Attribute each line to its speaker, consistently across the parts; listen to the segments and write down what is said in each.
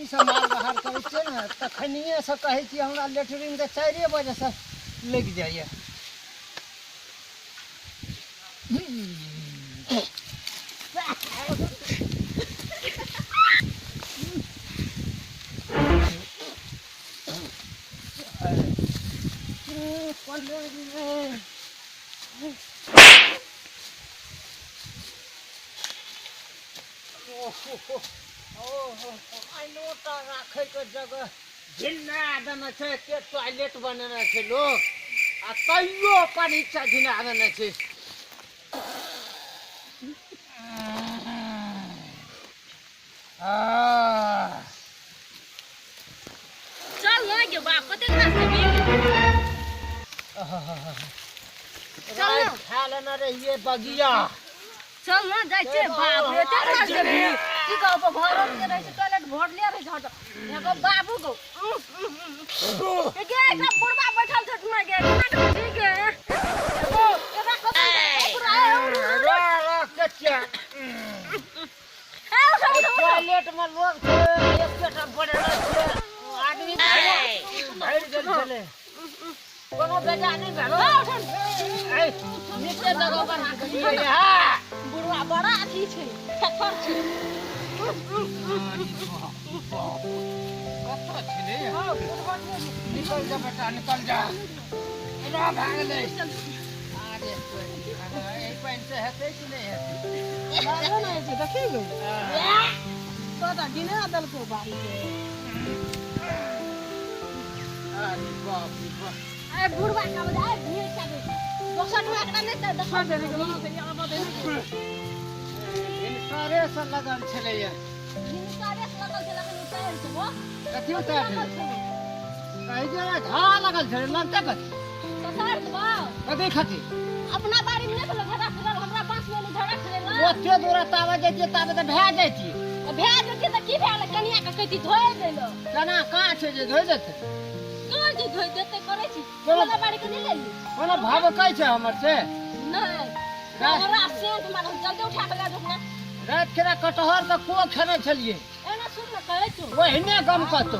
Speaker 1: तखनी से माल बाहर करै छियै ने तखनिए से कहै छियै हमरा लेटरिन के 4 बजे से लगि जाइए। राखे के जगह घिना देने छै, एते टॉयलेट बनेने छै लोग आ तैयो अपन इच्छा घिना देने छै।
Speaker 2: चल ना गे बाप कतेक रास्ता में
Speaker 1: चल ना खा लेना रहिए बगिया।
Speaker 2: चल ना जाइ छै बाप रे एते रास्ता में की कहब घर के रहे छै टॉयलेट भरले रहे छै एगो बाबू गो गे एकरा बुढ़बा बैठल छै ना गे केना के ठीक है एगो एकरा कथी
Speaker 1: टॉयलेट में लोग छै एकटा बनेने छै आदमी भरि गेल छलै कोनो बेजा नहि भेलो। नीचे जगह पर राखलियै हां
Speaker 2: बुढ़वा बड़ा अथी छै थेथर छै।
Speaker 1: कतऽ छलै? निकल जा बेटा निकल जा, एना भए गेलै। अरे एहि पानि से हेतै कि नहि हेतै?
Speaker 2: लागो नहि छै देखी गो तो तऽ गिने देलको बाड़ी के।
Speaker 1: अरे बाप रे बाप।
Speaker 2: अरे बुढ़वा का बजा भीड़ चाबे दोसर ठुआ एकरा नहि तऽ देखा दे रे
Speaker 1: भिनसरे से लगल छलैया।
Speaker 2: भिनसरे से लगल छलै अखन उतारि छै वो।
Speaker 1: कथी उतारि छै? कहै जे घा लगल छलै लगतै कथी?
Speaker 2: ससार देबौ।
Speaker 1: कथी खातिर?
Speaker 2: अपना बाड़ी में नहि भेलै झगड़ा खेलल, हमरा बाँस में झगड़ा खेलल।
Speaker 1: ओते दूर ताबे जैतियै ताबे तऽ भए जैतियै।
Speaker 2: भए जैतियै तऽ की भए गेलै? कनिया के कहती धोए दैलो।
Speaker 1: केना कहाँ छै जे धोइ देतै?
Speaker 2: कहाँ जे धोइ देतै करै छी। अपना बाड़ी के नहि लेली?
Speaker 1: कोनो भावकै छै हमर से?
Speaker 2: नहि। हमरा सेंट मार हम जल्दी उठा के लए जाउ ने।
Speaker 1: राति खेना कटहर के को खेने छलियै।
Speaker 2: एना सुन ने कहै छौ।
Speaker 1: ओहिने गम कतौ।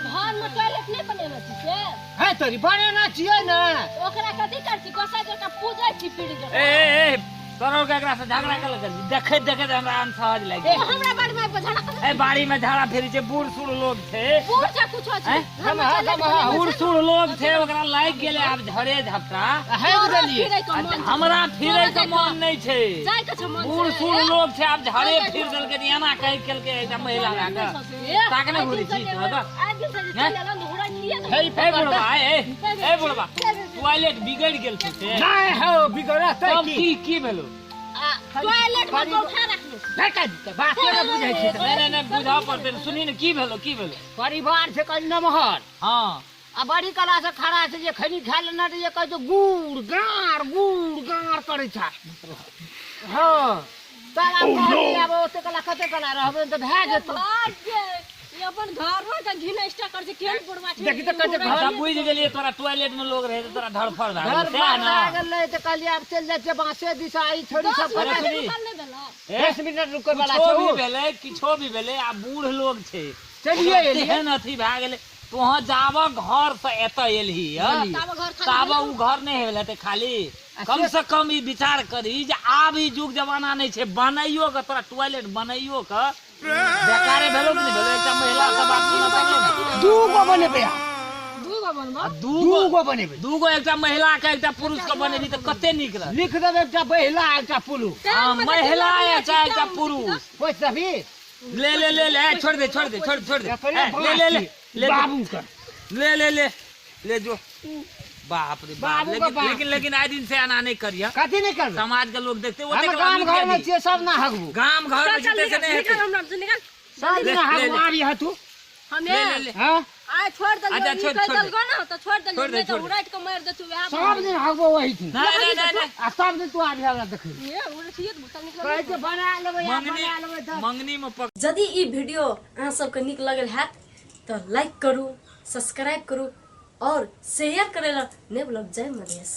Speaker 2: घर में टॉयलेट नहि बनेने छी से?
Speaker 1: है तोरी बनेने छियै ने।
Speaker 2: ओकरा कथी करै छी? गोसाई जकाँ पूजै छी पीढ़ी जकाँ।
Speaker 3: ए ए तोरो के एकरा से झगड़ा कर लगल देखैत देखैत हमरा अनसहज लागि गेल।
Speaker 2: हमरा बाड़ी में आबि झगड़ा कर।
Speaker 3: ए बाड़ी में झगड़ा फेरी छै, बूढ़ सूढ़ लोग छै।
Speaker 2: बूढ़ छै कुछो छै।
Speaker 3: बूढ़ सूढ़ लोग छै, ओकरा लागि गेलै आब झड़े झपटा। हमरा फिरै के मन नहि छै। बूढ़ सूढ़ लोग छै आब झड़े फिर देलकै एना कहि केलकै एकटा महिला लए कऽ। ताक नहि घुरै छी तोरा। हे बुढ़बा ए बुढ़बा टॉयलेट बिगड़ गेल छै से?
Speaker 1: नहि हौ बिगड़तै
Speaker 3: तब की की भेलो?
Speaker 2: टॉयलेट में गोठा राखने छै।
Speaker 1: धक्का दितै बाते नहि बुझै छै।
Speaker 3: नहि नहि नहि बुझऽ पड़तै। सुनी ने की भेलो की भेलो?
Speaker 1: परिवार छै कनि नमहर।
Speaker 3: हां
Speaker 1: आ बड़ी कला से खड़ा छै जे खैनी खा लेना जे कहै छै गुड़ गाड़ गुड़ गाड़ करै छै। हां तारा कहलियै आब ओते कला कते कला रहबै तऽ भए जेतौ।
Speaker 2: ई अपन घर में के घिनैष्टा कर छै केहन बुढ़वा छै।
Speaker 1: देखी तऽ कहै छै घर
Speaker 3: बुझि गेलियै तोरा टॉयलेट में लोग रहै तऽ तोरा धड़फड़ भए गेल
Speaker 1: सएह ने? भए गेलै तऽ कहलियै आब चलि जाइ छियै बाँसे दिशा ई छोड़ी सब। 10 मिनट रुकै वाला छै।
Speaker 3: किछो भी भेलै किछो भी भेलै आ बूढ़ लोग छै
Speaker 1: चलिए एलियै
Speaker 3: तेहन अथी भए गेलै। तोहाँ जाबऽ घर से एतऽ एलही ताबऽ उ घर नहि भेल हेतै खाली। कम से कम ई विचार करी जे आब ई युग जमाना नहि छै बनाइयो के तोरा टॉयलेट बनाइयो के बेकारे भेलो कि नहि भेलो? एकटा महिला सब बात सुनऽ तब
Speaker 1: दू गो बनेबै।
Speaker 2: दू गो बनबो?
Speaker 1: दू गो बनेबै।
Speaker 3: दू गो एकटा महिला के एकटा पुरुष के बनेबी तऽ कते नीक रहत।
Speaker 1: लिख देबै एकटा महिला एकटा पुरुष।
Speaker 3: हां महिला एकटा एकटा पुरुष।
Speaker 1: पूछ देबी?
Speaker 3: ले ले ले ले छोड़ दे छोड़ दे छोड़ छोड़ दे ले ले ले ले
Speaker 1: बाबू का
Speaker 3: ले ले ले ले जो। बाप रे बाप। लेकिन लेकिन लेकिन आइ दिन से एना नहि करिया।
Speaker 1: कथी नहि करबै?
Speaker 3: समाज के लोग देखते ओते
Speaker 1: गाम घर में छियै सब ना हगबू।
Speaker 3: गाम घर में जिते से नहि हेतै।
Speaker 2: हमरा से निकल
Speaker 1: सब ना हगबू आबी हतू।
Speaker 2: हमे
Speaker 1: हां
Speaker 2: आइ छोड़ देलियो ई कहि देलको ना तऽ छोड़ देलियो नहि तऽ उड़ाटि के मारि देतू वएह।
Speaker 1: सब दिन हगबो वही थी।
Speaker 3: नहीं नहीं नहीं
Speaker 1: आ सब दिन तू आबी हमरा देखै।
Speaker 2: ए उड़थिए तऽ भूतल निकल।
Speaker 1: कहै छै बना लेबै आ बना लेबै।
Speaker 3: मंगनी में पक।
Speaker 2: यदि ई वीडियो अहाँ सबके नीक लगल हैत तऽ लाइक करू, सब्सक्राइब करू और शेयर करे ला नहि भूलब। जय मधेश।